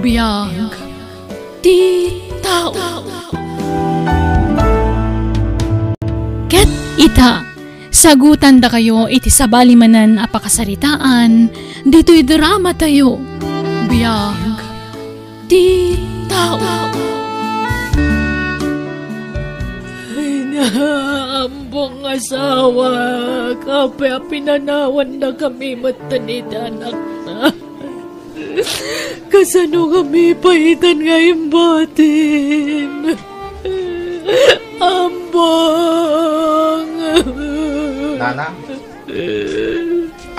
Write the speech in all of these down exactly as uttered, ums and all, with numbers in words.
Biag ti tao. Ket ita, sagutandakayo iti sabali manen a pakasaritaan ditoy dramatayo, Biag ti tao. Ay na, ambong asawak, apay a pinanawannakami metten iti anakta. Kasano ngami pay itan nga imbatim? Ambong! Nanang,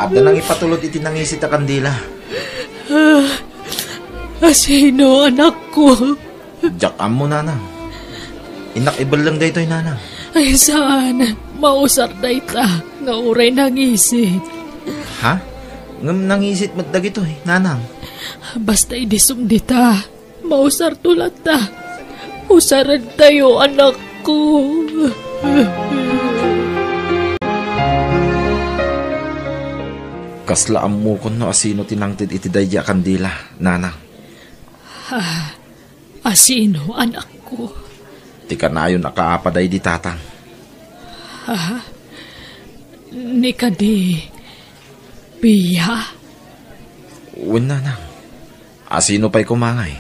adda nangipatulod iti nangisit a kandila. Ah, asino, anakko? Diak ammo, nanang. Innak ibelleng daytoy, nanang. Ay, saan. Mausar dayta nga uray nangisit. Ha? Ngem nangisit met dagitoy, nanang. Basta idi sumdita, mausarto latta. Usarantayo, anakko. Kasla ammokon no asino ti nangted iti daydi a kandila, nanang. Ah, asino, anakko? Ti kanayon a kaapaday di tatang. Ha? Ni kadi, Pia? Wen, nanang. Asino pay koma ngay?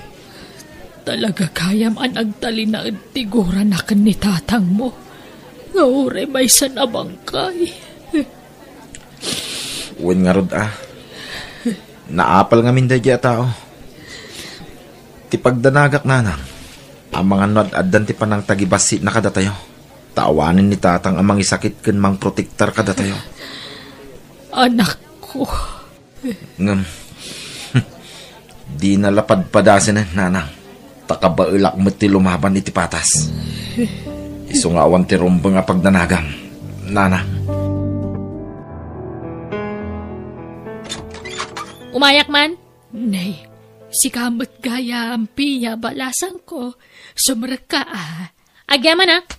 Talaga gayam a nagtalinaed ti gurana ken ni tatangmo nga uray maysa a bangkay. Wen ngarud a. Naapal ngamin daydi a tao. Ti pagdanagak, nanang, amangan no ad-addan ti panangtagibassitna kadatayo. Ta awanen ni tatang a mangisakit ken mangprotektar kadatayo. Anakko. Ngem, dina la padpadasenen, nanang. Ta kabaelak met ti lumaban iti patas. Isu nga awan ti rumbeng a pagdanagam, nanang. Umayak man? Nay, sika met gayam, Pia, balasangko. Sumrekka a. Agyamanak, ah.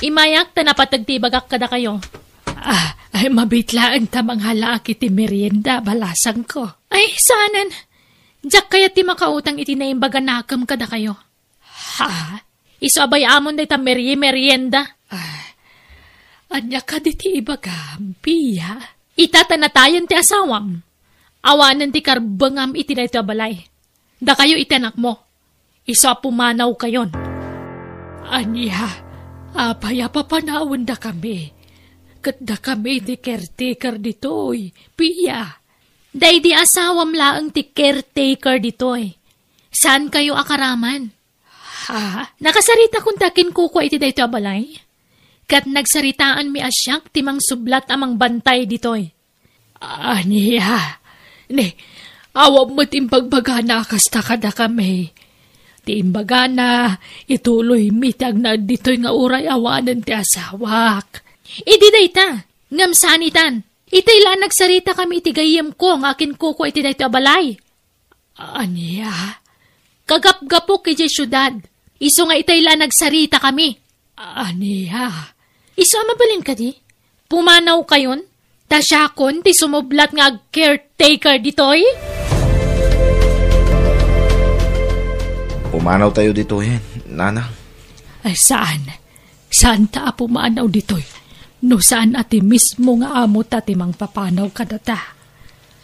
Imayak ta napateg ti ibagak kadakayo. Ah, ay, mabitlaeng ta manghalaak iti merienda, balasangko. Ay, saanen. Diak kayat ti makautang iti naimbaganakem kadakayo. Ha? Isu a bay-amon dayta merie-, merienda? Ah, ania kadi ti ibagam, Pia? Ita ta natayen ti asawam. Awanen ti karbengam iti daytoy a balay. Dakayo iti anakmo. Isu a pumanawkayon. Ania, apay a papanawendakami? Ket dakami ti caretaker ditoy, Pia. Daydi asawam laeng ti caretaker ditoy. Saankayo a karaman? Ha? Nakasaritakon ti akinkukua iti daytoy a balay? Ket nagsaritaanmi a siak ti mangsublat a mangbantay ditoy. Ania? Ni, awan met imbagbagana a kasta kadakami. Ti imbagana, ituloymi ti agnaed ditoy nga uray awanen ti asawak. Idi dayta, ngem saan itan. Itay la a nagsaritakami iti gayyemko nga akinkukua iti daytoy a balay. Ania? Kagapgapok idiay siudad. Isu nga itay la a nagsaritakami. Ania? Isu a mabalin kadi? Pumanawkayon? Ta siakon ti sumublat nga ag-caretaker ditoy? Pumanawtayo ditoyen, nanang. Ay, saan? Saanta a pumanaw ditoy no saan a ti mismo nga amota ti mangpapanaw kadata?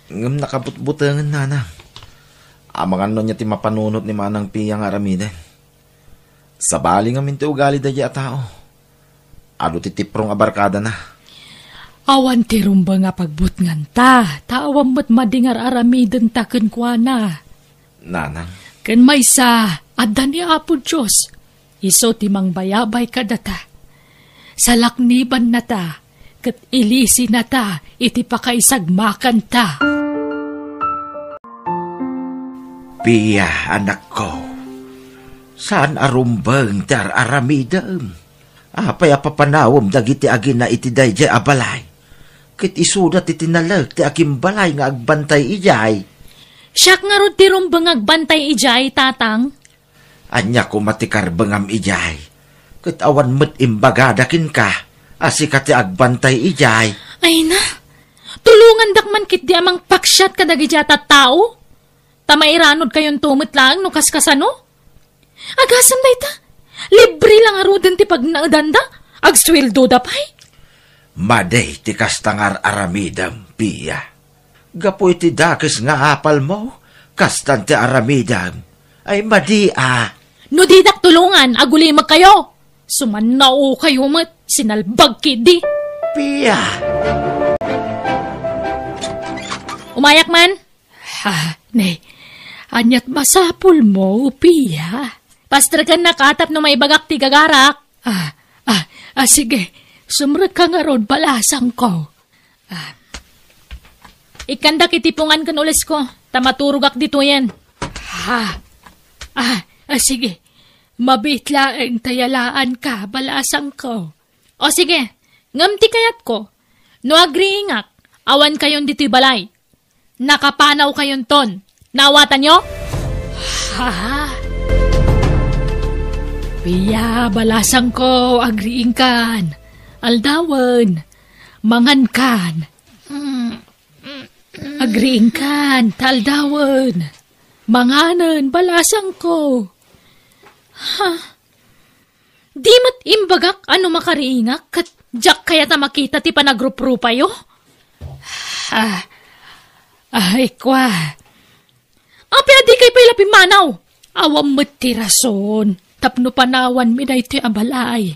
Ngem nakabutbutengen, nanang. Amangan no ania ti mapanunot ni Manang Pia nga aramiden. Sabali ngamin ti ugali daydi a tao. Adu ti tiprong a barkadana. Awan ti rumbeng a pagbutnganta, ta awan met madi nga ar-aramidenta kenkuana. Nanang. Ken maysa, adda ni Apo Dios. Isu ti mangbayabay kadata. Salaknibannata, ket ilisinata iti pakaisagmakanta. Pia, anakko, saan a rumbeng ti ar-aramidem. Apay a papanawem dagiti agina iti daydiay a balay? Ket isuda ti tinalek ti akimbalay nga agbantay idiay. Siak ngarud ti rumbeng agbantay idiay, tatang. Ania koma ti karbengam idiay? Ket awan met imbagada kenka a sika ti agbantay idiay. Ay na, tulongandak man ketdi a mangpaksiat kadagiti a tattao. Ta mairanudkayonto met laeng no kaskasano? Agasem dayta, libre la ngaruden ti pagnaedanda, agsueldoda pay. Madi ti kasta nga ar-aramidem, Pia. Gapu iti dakes nga apalmo, kastan ti aramidem. Ay, madi a. No didak tulongan, agulimekkayo. Sumannaokayo met, sinalbag ketdi. Pia! Umayak man. Ha, ne, aniat masapulmo, Pia? Pastreken naka tapno maibagak ti gagarak. Ah, ah, ah, sige. Sumrekka ngarud, balasangko. Ah. Ikkandak iti pungan ken ulesko, ta maturogak ditoyen. Ah, ah, ah, sige. Mabiit laeng ta yalaanka, balasangko. O sige, ngem ti kayatko, no agriingak, awankayon ditoy balay. Nakapanawkayonton. Naawatanyo? Ha? Pia, balasangko, agriingkan. Aldawen. Mangankan. Agriingkan, ta aldawen. Manganen, balasangko. Ha? Di met imbagak a no makariingak, ket diak kayat a makita ti panagruprupayo? Ah, ay, kua. Apay a dikay pay la pimmanaw? Awan met ti rason tapno panawanmi daytoy a balay.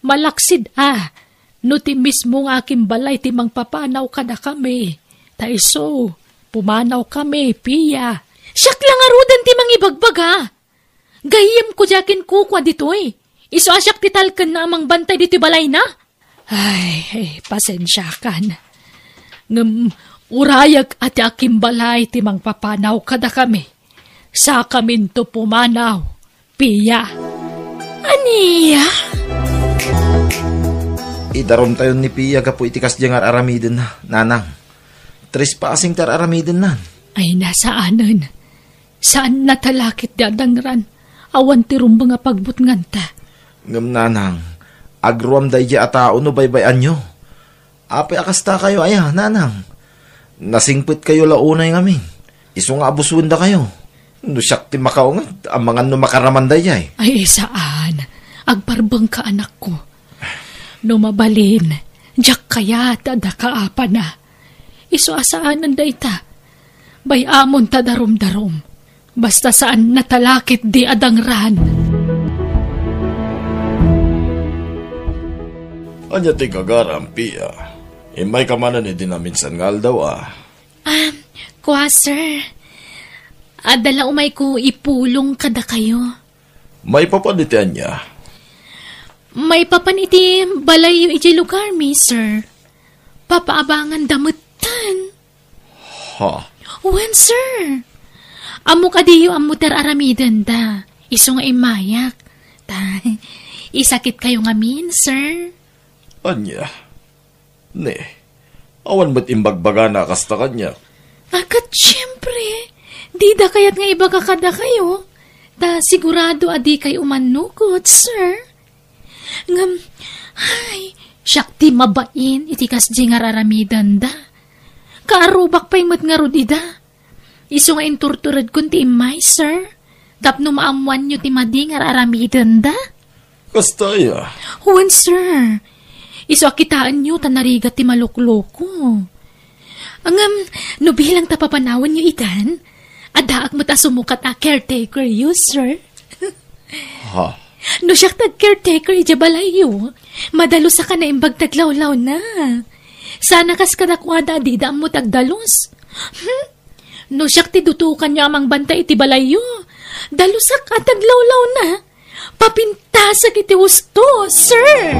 Malaksid a, no ti mismo nga akimbalay ti mangpapanaw kadakami. Ta isu, pumanawkami, Pia. Siak la ngaruden ti mangibagbaga. Gayyemko diak inkukua ditoy. Isu a siak ti talkenna a mangbantay ditoy balayna. Ay, ay, pasensiakan. Ngem urayek a ti akimbalay ti mangpapanaw kadakami. Sakaminto pumanaw, Pia. Ania? Idarumtayon ni Pia gapu iti kasdiay nga ar-aramidenna, Nanang. Trespassing ti ar-aramidennan. Ay, nasaanen. Saan natalakit di adangran. Awan ti rumbeng a pagbutnganta. Ngem, Nanang, agruam daydiay a tao no baybay-anyo. Apay a kastakayo aya, Nanang? Nasingpetkayo la unay ngamin. Isu nga abuswendakayo. No siak ti makaunget, amangan no makaraman daydiay. Ay, saan. Agparbengka, anakko. No mabalin, diak kayat a dakaapana. Isu a saanen dayta. Bay-amon ta darum-darum. Basta saan natalakit di adangran. Ania ti gagaram, Pia? Immayka manen idi naminsan nga aldaw, a? Ah, kua, sir. Adda la umayko ipulong kadakayo. Maipapan iti ania? Maipapan iti balayyo idiay lugarmi, sir. Papaabanganda metten. Ha? Wen, sir. Ammok a diyo ammo ti ar-aramidenda. Isu nga immayak. Ta, isakitkayo ngamin, sir. Ania? Ne, awan met imbagbagana a kasta kaniak. A, ket siempre, dida kayat nga ibaga kadakayo, ta sigurado a dikay umannukot, sir. Ngem, ay, siak ti mabain iti kasdi nga ar-aramidenda. Kaarrubak pay met ngarud ida. Isu nga inturturedkon ti immay, sir, tapno maammoanyo ti madi nga ar-aramidenda. Kasta aya? Wen, sir. Isu a kitaenyo ta narigat ti malukloko. Ngem, no bilang ta papanawanyo itan, addaak met a sumukat a caretakeryo, sir. Ha? No siak ti agcaretaker idiay balayyo, madalusak a naimbag ti aglawlawna. Saan a kas kadakuada a dida ammo ti agdalus. Hmm? No siak ti dutukanyo a mangbantay iti balayyo, dalusak a ti aglawlawna. Papintasek iti husto, sir!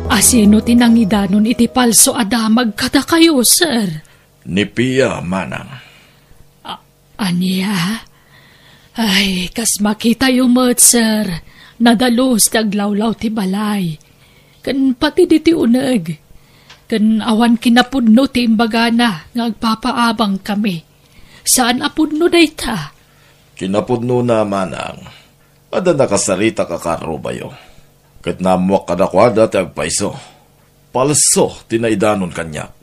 Asino ti nangidanon iti palso a damag kadakayo, sir? Ni Pia, manang. A-, ania? Ay, kas makitayo met, sir, nadalus ti aglawlaw ti balay. Ken pati diti uneg. Ken awan kinapudno ti imbagana nga agpapaabangkami. Saan a pudno dayta. Kinapudnona, manang, adda nakasaritak a kaarrubayo. Ket naammoak kadakuada ti agpayso. Palso ti naidanon kaniak.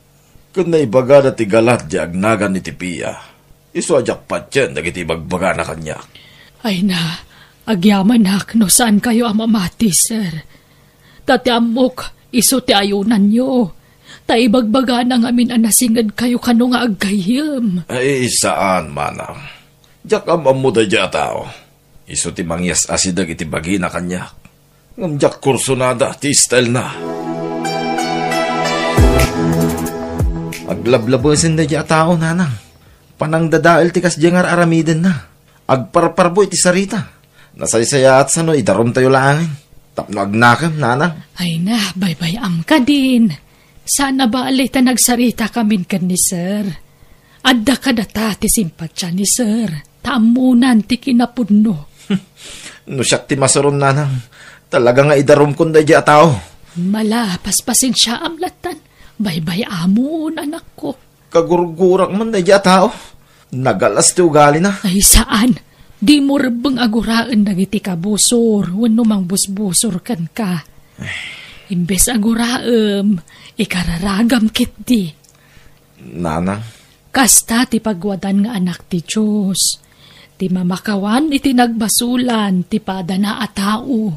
Ket naibagada ti galat di agnagan iti Pia. Isu a diak patien dagiti ibagbagana kaniak. Ay na, agyamanak no saankayo a mamati, sir. Ta ti ammok, isu ti ayunanyo. Ta ibagbagana ngamin a nasingedkayo kano nga aggayyem. Ay, saan, manang. Diak am-ammo daydiay a tao. Isu ti mangyas-asideg iti bagina kaniak. Ngem diak kursunada ti stylena. Aglablabesen daydiay a tao, nanang. Panangdadael ti kasdiay nga ar-aramidenna. Agparparbo iti sarita. Nasaysayaat sano idarumtayo laengen. Tapno agnakem, nanang. Ay na, baybay-am kadin. Saan a bale ta nagsaritakamin ken ni sir. Adda kadata ti simpatia ni sir. Ta ammonan ti kinapudno. No siak ti masuron, nanang, talaga nga idarumkon daydiay a tao. Mala, paspasensiaam lattan. Baybay-amon, anakko. Kagurgurak man daydiay a tao. Nagalas ti ugalina. Ay, saan. Dimo rebbeng a guraen dagiti kabusor wenno mangbusbusor kenka. Imbes a guraem, ikararagam ketdi. Nanang. Kasta ti pagwadan nga anak ti Dios, ti mamakawan iti nagbasolan ti padana a tao.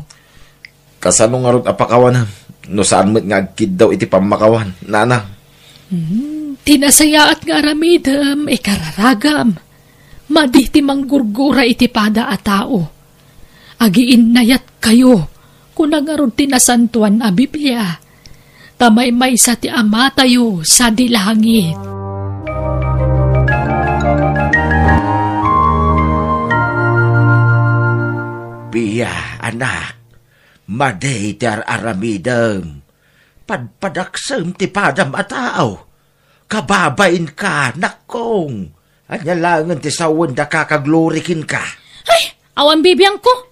Kasano ngarud a pakawanem no saan met nga agkiddaw iti pammakawan, nanang? Hmm, ti nasayaat nga aramidem, ikararagam. Madi ti manggurgura iti pada a tao. Agiinnayatkayo, kuna ngarud ti Nasantoan a Biblia. Ta maymaysa ti Amatayo sadi langit. Pia, anak, madi ti ar-aramidem. Padpadaksem ti padam a tao. Kababainka, nakkong. Ania laengen ti sawenda ka kaglori kenka? Ay, awan bibiangko.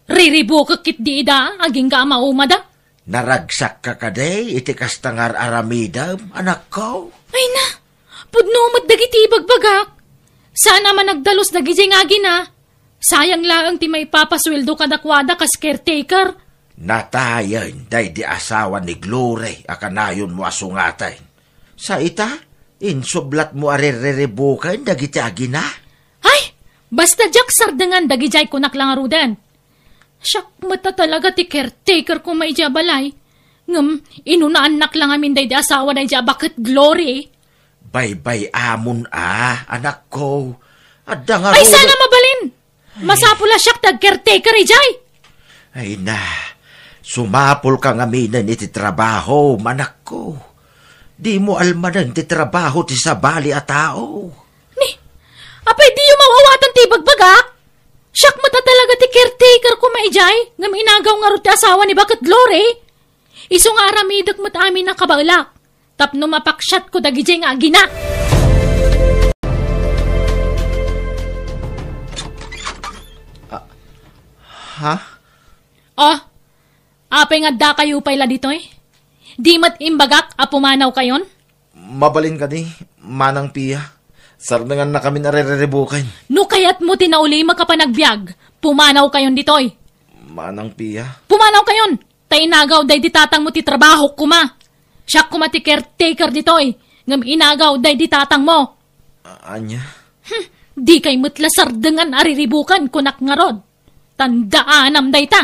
Riribukek ketdi ida, agingga a maumada. Naragsakka kadi iti kasta nga ar-aramidem, anakko? Ay na, pudno met dagiti ibagbagak. Saan a managdalus dagidiay nga agina. Sayang laeng ti maipapasueldo kadakuada kas caretaker. Natayen daydi asawa ni Glory a kanayonmo a sungaten. Sa ita, insublatmo a ririribuken dagiti agina? Ay, basta diak sardengan dagidiay kunak la ngaruden. Siak met a talaga ti caretaker koma idiay a balay. Ngem inunaannak la ngamin daydi asawa daydi a baket Glory. Baybay-amon a, anakko. Adda nga Ay, runo- sana mabalin! Masapul a siak ti agcaretaker idiay! Ay na, sumapulka ngaminen iti trabaho, anakko. Dimo almanen ti trabaho ti sabali a tao. Ni, apay diyo maw-awatan ti ibagbagak? Siak met a talaga ti caretaker koma idiay, ngem inagaw ngarud ti asawa ni baket Glory. Isu nga aramidek met amin a kabaelak, tapno mapaksiatko dagidiay nga agina. Ah, ha? Oh, apay nga addakayo pay la ditoy? Di met imbagak a pumanawkayon? Mabalin kadi, Manang Pia. Sardenganna kamin a ririribuken. No kayatmo ti naulimek a panagbiag, pumanawkayon ditoy. Manang Pia. Pumanawkayon! Ta inagaw daydi tatangmo ti trabahok koma. Siak koma ti caretaker ditoy, ngem inagaw daydi tatangmo. A-, ania? Hmm, dikay met la sardengan a riribuken, kunak ngarud. Tandaanam dayta.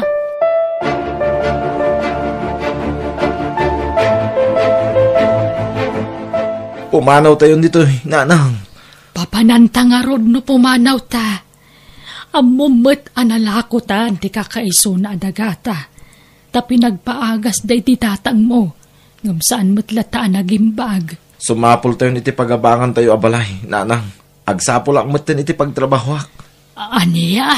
Pumanawtayon ditoy, nanang. Papananta ngarud no pumanawta. Ammom met a nalakotan ti kakaisuna a dagata, ta pinagpaagas daydi tatangmo, ngem saan met latta a nagimbag. Sumapultayon iti pagabangantayo a balay, nanang. Agsapulak metten iti pagtrabahoak. A-, ania?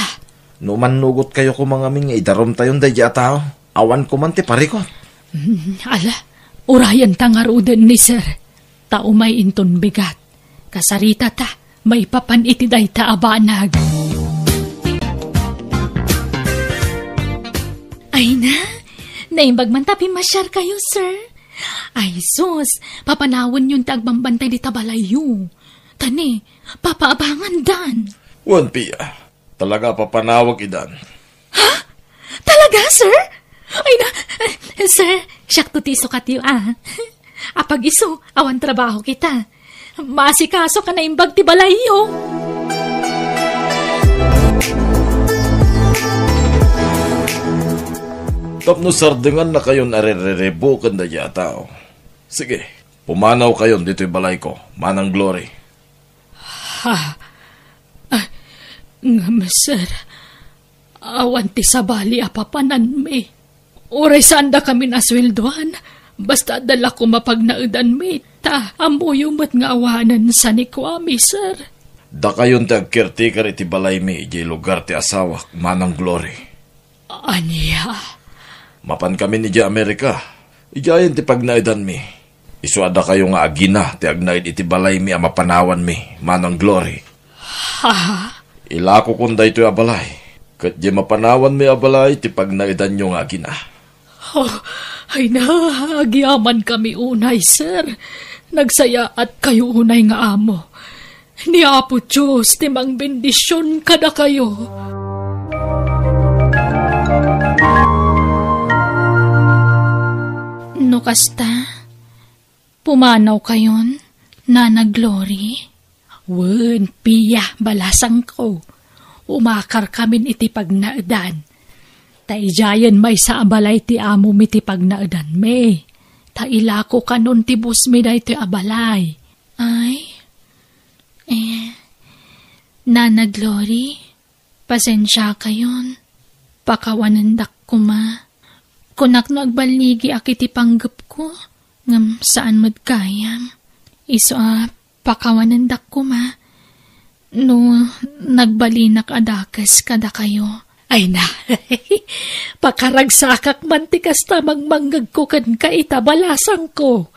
No mannugotkayo koma ngamin nga idarumtayon daydi a tao, awan koman ti parikut. Mm, ala, urayenta ngaruden ni sir. Ta umay inton bigat, kasaritata maipapan iti dayta a banag. Ay na, naimbag man ta pimmasiarkayo, sir. Ay sus, papanawenyon ti agbambantay dita balayyo. Ta ni, papaabangandan. Wen, Pia, talaga a papanawek idan. Ha? Talaga, sir? Ay na, Sir, siakto ti isukatyo, a. Apag-isu, awan trabaho kita. Maasikaso ka naimbag ti balayyo. Tapno sardengannakayon a ririribuken daydiay a tao. Sige, pumanawkayon ditoy balayko, Manang Glory. Ha? Ah, ngem, sir, awan ti sabali a papananmi. Uray saandakamin a sueldoan, basta adda la koma pagnaedanmi, ta ammoyo met nga awanen sanikuami, sir. Dakayon ti agcaretaker iti balaymi idiay lugar ti asawak, Manang Glory. Ania? Mapankamin idiay Amerika. Idiayen ti pagnaedanmi. Isu a dakayo nga agina ti agnaed iti balaymi a mapanawanmi, Manang Glory. Ha? Ilakokon daytoy a balay, ket diay mapanawanmi a balay ti pagnaedanyo nga agina. Oh, ay na, agyamankami unay, sir. Nagsayaatkayo unay nga amo. Ni Apo Dios ti mangbendision kadakayo. No kasta, pumanawkayon, Nana Glory? Wen, Pia, balasangko. Umakarkamin iti pagnaedan. Ta idiayen maysa a balay ti amomi ti pagnaedanmi. Ta ilakokanon ti busmi daytoy a balay. Ay? Eh, Nana Glory, pasensiakayon. Pakawanendak koma. Kunak no agballigiak iti panggepko, ngem saan met gayam. Isu a pakawanendak koma no nagbalinak a dakes kadakayo. Ay na, pakaragsakak man ti kasta mangmangngegko kenka ita, balasangko.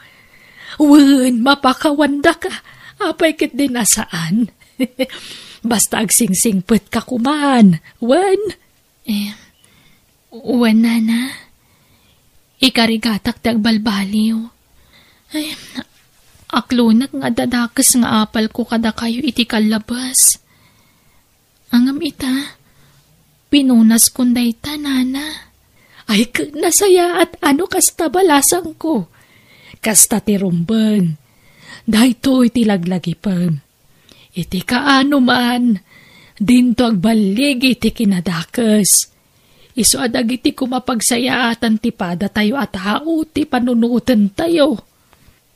Wen, mapakawandak, apay ketdin a saan? Basta agsingsingpetka koman, wen? Eh, wen, Nana. Ikarigatak ti agbalbaliw. Ay, aklonek nga adda dakes nga apalko kadakayo iti kallabas. Ngem ita, pinunaskon dayta, Nana. Ay, ket nasayaat a no kasta, balasangko. Kasta ti rumbeng. Daytoy ti laglagipem. Iti kaano man, dinto agballigi ti kinadakes. Isu a dagiti koma pagsayaatan ti padatayo a tao ti panunuotentayo.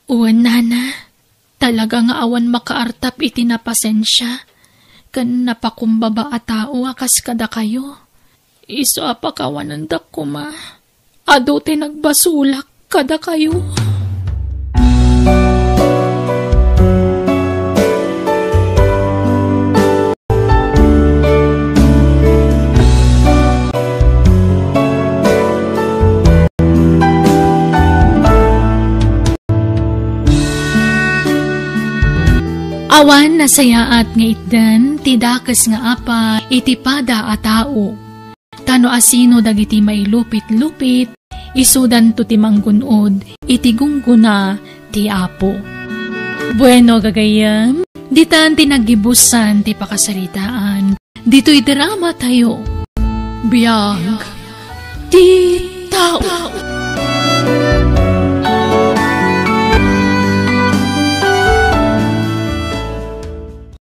Wen, Nana, talaga nga awan makaartap iti napasensia ken napakumbaba a tao a kas kadakayo. Isu a pakawanendak koma. Adu ti nagbasolak kadakayo. Awan nasayaat nga itdan ti dakes nga apal iti pada a tao. Ta no asino dagiti mailupit-lupit, isudanto ti manggun-od iti gunggona ti Apo. Bueno, gagayyem, ditan ti naggibusan ti pakasaritaan. Ditoy drama tayo. Biag ti tao.